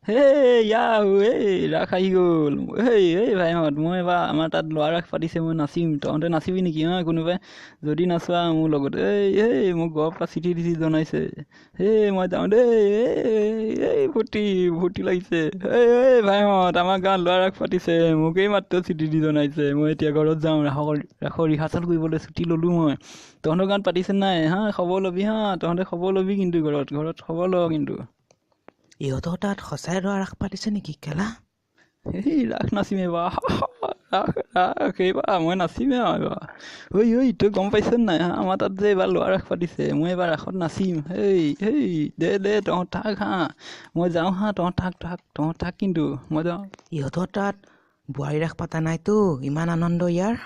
হেই Yahoo, এই ৰাস আহি গ'ল। হেই এই ভাইহঁত, মই এইবাৰ আমাৰ তাত ল'ৰা ৰাস পাতিছে, মই নাচিম। তহঁতে নাচিবি নেকি? হা, কোনোবাই যদি নাচোৱা মোৰ লগত। এই এই মোক ঘৰৰ পৰা চিঠি দিছি জনাইছে। হেই মই যাওঁ দেই। এই এই ফূৰ্তি ফূৰ্তি লাগিছে। এই এই ভাইহঁত, আমাৰ গাঁৱত ল'ৰা ৰাস পাতিছে, মোক এই মাত্ৰ চিঠি দি জনাইছে। মই এতিয়া ঘৰত যাওঁ, ৰাসৰ ৰিহাৰ্চেল কৰিবলৈ ছুটি ল'লোঁ মই। তহঁতৰ গাঁৱত পাতিছে নাই? হা, খবৰ ল'বি। হা, তহঁতে খবৰ ল'বি কিন্তু, ঘৰত ঘৰত খবৰ ল কিন্তু। ইহঁতৰ তাত সঁচাই ল'ৰা ৰাস পাতিছে নেকি কেলা? এই ৰাস নাচিম এইবাৰ, ৰাস ৰাস এইবাৰ মই নাচিমেই আৰু এইবাৰ। ঐ ঐ, তই গম পাইছ নাই? হা, আমাৰ তাত যে এইবাৰ ল'ৰা ৰাস পাতিছে, মই এইবাৰ ৰাসত নাচিম। হেই হেই, দে দে, তহঁত থাক। হা, মই যাওঁ। হা, তহঁত থাক থাক, তহঁত থাক কিন্তু, মই যাওঁ। ইহঁতৰ তাত বোৱাৰী ৰাস পতা নাইতো, ইমান আনন্দ ইয়াৰ।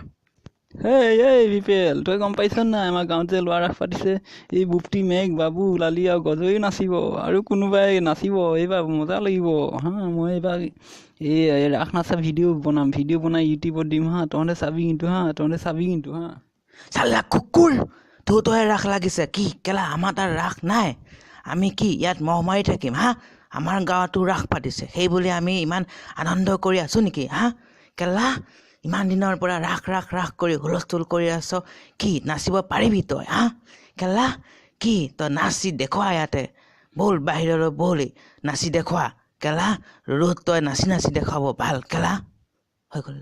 হেই এই বিপিএল, তই গম পাইছ নাই, আমাৰ গাঁৱত যে ল'ৰা ৰাস পাতিছে? এই বুপ্তি, মেঘ, বাবু, লালি আৰু গজৈও নাচিব আৰু কোনোবাই নাচিব। এইবাৰ মজা লাগিব। হা, মই এইবাৰ এই ৰাস নাচা ভিডিঅ' বনাম, ভিডিঅ' বনাই ইউটিউবত দিম। হা, তহঁতে চাবি কিন্তু। হা, তহঁতে চাবি কিন্তু। হা, চাল্লা কুকুৰ, তহঁতৰহে ৰাস লাগিছে কি কেলা? আমাৰ তাত ৰাস নাই। আমি কি ইয়াত মহ মাৰি থাকিম? হা, আমাৰ গাঁৱতো ৰাস পাতিছে, সেই বুলি আমি ইমান আনন্দ কৰি আছোঁ নেকি? হা কেলা, ইমান দিনৰ পৰা ৰাস ৰাস ৰাস কৰি হুলস্থুল কৰি আছ, কি নাচিব পাৰিবি তই? হা কেলা, কি তই নাচি দেখুৱা ইয়াতে, ব'ল বাহিৰলৈ ব'ল, নাচি দেখুৱা কেলা। ৰ'দ তই নাচি নাচি দেখুৱাব ভাল কেলা। হৈ গ'ল,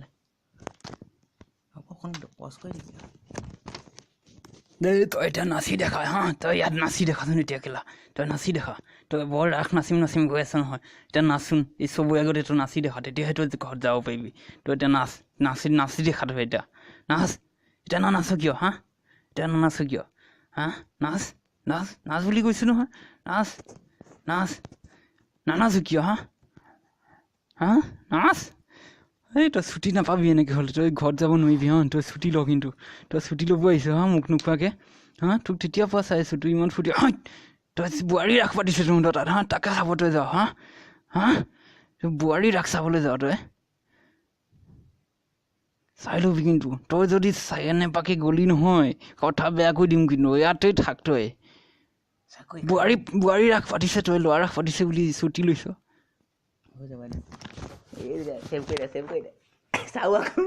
হ'ব, অকণ পজ কৰি দিবি। দেই, তই এতিয়া নাচি দেখা। হা, তই ইয়াত নাচি দেখাচোন এতিয়া কেলা, তই নাচি দেখা। তই বৰ ৰাস নাচিম নাচিম গৈ আছ নহয়, এতিয়া নাচোন এই চবৰে আগতে তই নাচি দেখা, তেতিয়াহে তই ঘৰত যাব পাৰিবি। তই এতিয়া নাচ, নাচি নাচি দেখা তই এতিয়া নাচ। এতিয়া নানাচ কিয়? হা, এতিয়া নানাচ কিয়? হা, নাচ নাচ নাচ বুলি কৈছোঁ নহয়, নাচ নাচ। নানাচো কিয়? হা হা, নাচ। এই তই ছুটি নাপাবি এনেকৈ হ'লে, তই ঘৰত যাব নোৱাৰিবি। হা, তই ছুটি ল কিন্তু, তই ছুটি ল'ব আহিছ। হা, মোক নোকোৱাকৈ? হা, তোক তেতিয়াৰ পৰা চাই আছোঁ, তোৰ ইমান ফূৰ্তি। হা, তই বোৱাৰী ৰাস পাতিছে তহঁতৰ তাত, হা, তাকে চাব তই যাৱ? হা হা, তই বোৱাৰী ৰাস চাবলৈ যাৱ? তই চাই ল'বি কিন্তু, তই যদি চাই নেপাকে গ'লি নহয়, কথা বেয়াকৈ দিম কিন্তু। ইয়াতে থাক তই। বোৱাৰী বোৱাৰী ৰাস পাতিছে, তই ল'ৰা ৰাস পাতিছে বুলি ছুটি লৈছ। হৈ যাব দে, ছেভ কৰি দে, ছেভ কৰি দে, চাওঁ আকৌ।